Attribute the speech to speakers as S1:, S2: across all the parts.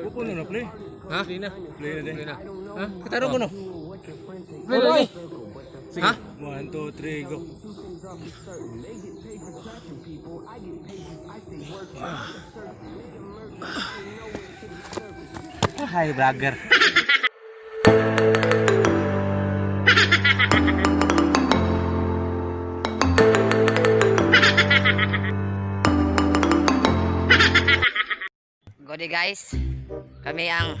S1: Upo na na play.
S2: Ha? Play na.
S1: Play na din.
S2: Play na. Ha? Katarong ko no. Play na.
S1: Sige.
S2: Ha?
S1: 1, 2, 3, go. Hi, vlogger.
S3: Good day, guys. Kami ang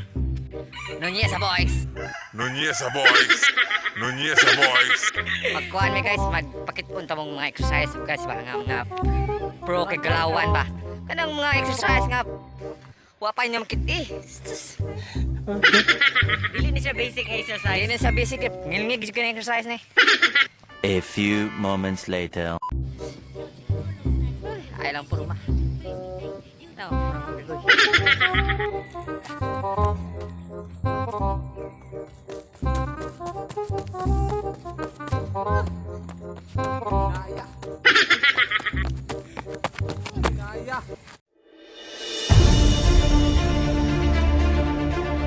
S3: Nunez Boys.
S4: Nuneza Boys. Nuneza Boys.
S3: Magkuhan mi guys, magpakit-unta mong mga exercise guys ba nga mga pro kay galawan ba. Kanang mga exercise nga wa pa niya makit eh. Sus.
S5: Dili ni siya basic exercise.
S3: Dili na sa basic eh. Ngilngig jud kini exercise ni.
S6: A few moments later.
S3: Ay lang puro ma. No, puro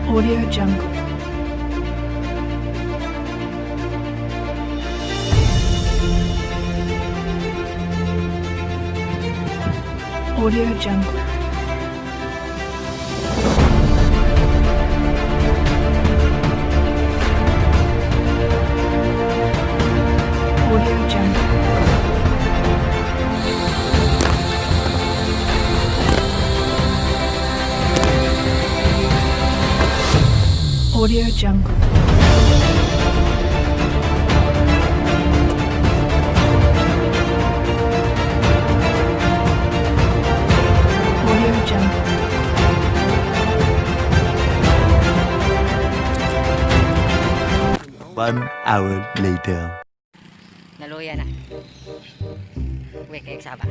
S7: Audio Jungle. Audio Jungle. Audio Jungle. Audio Jungle. Audio Jungle.
S6: 1 hour later.
S3: Naluya na. Uwi kay saba.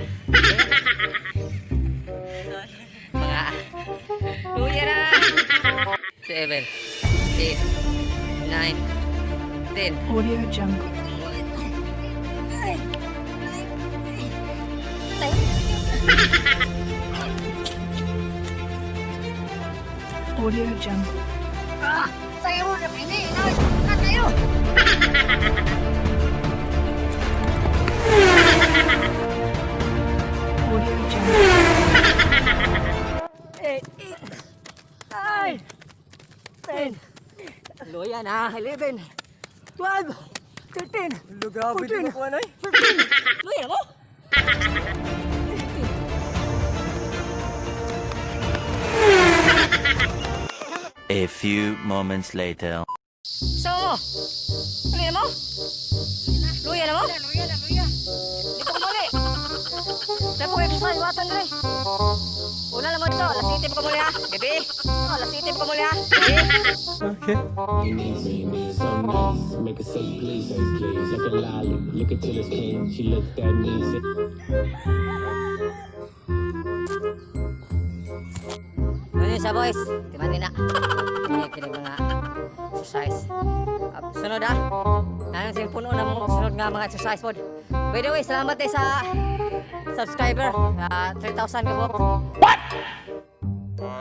S3: Mga luya na. 7, 8, 9, 10.
S7: Audio Jungle. Audio Jungle.
S3: Sayo na pini, na kayo.
S7: Audio Jungle.
S3: 8, 9, 10. Luya na, 11, 12, 13,
S1: Grabe, di ba kuha na eh?
S3: 15. Luya na mo?
S6: A few moments later.
S3: So, luya na mo? Luya na mo?
S5: Luya na, luya.
S3: Dito ka muli. Tayo po exercise, watan dre. Una lang mo dito, alas 7 pa ka muli ha. Gabi. Oh, alas 7 pa ka muli ha. Gabi.
S1: Okay.
S8: So nice, make her say please, please. Like a lolly, look until it's clean. She looked at me, said.
S3: Ano yun sa boys? Timan na. Hindi kini mga exercise. Sunod ah. Ano sing puno na mong sunod nga mga exercise pod. By the way, salamat eh sa subscriber. 3,000 ka buok.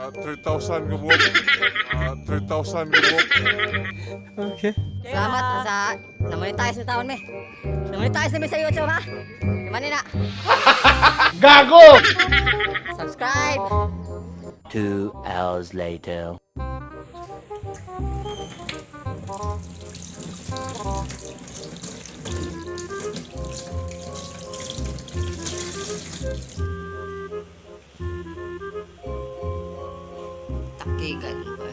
S4: 3,000 kabuok. 3,000 kabuok.
S1: Okay.
S3: Salamat sa na-monetize na taon mi. Na-monetize na mi sa YouTube ha. Timan na. Gago! Subscribe!
S6: 2 hours later.
S3: Takigan ba?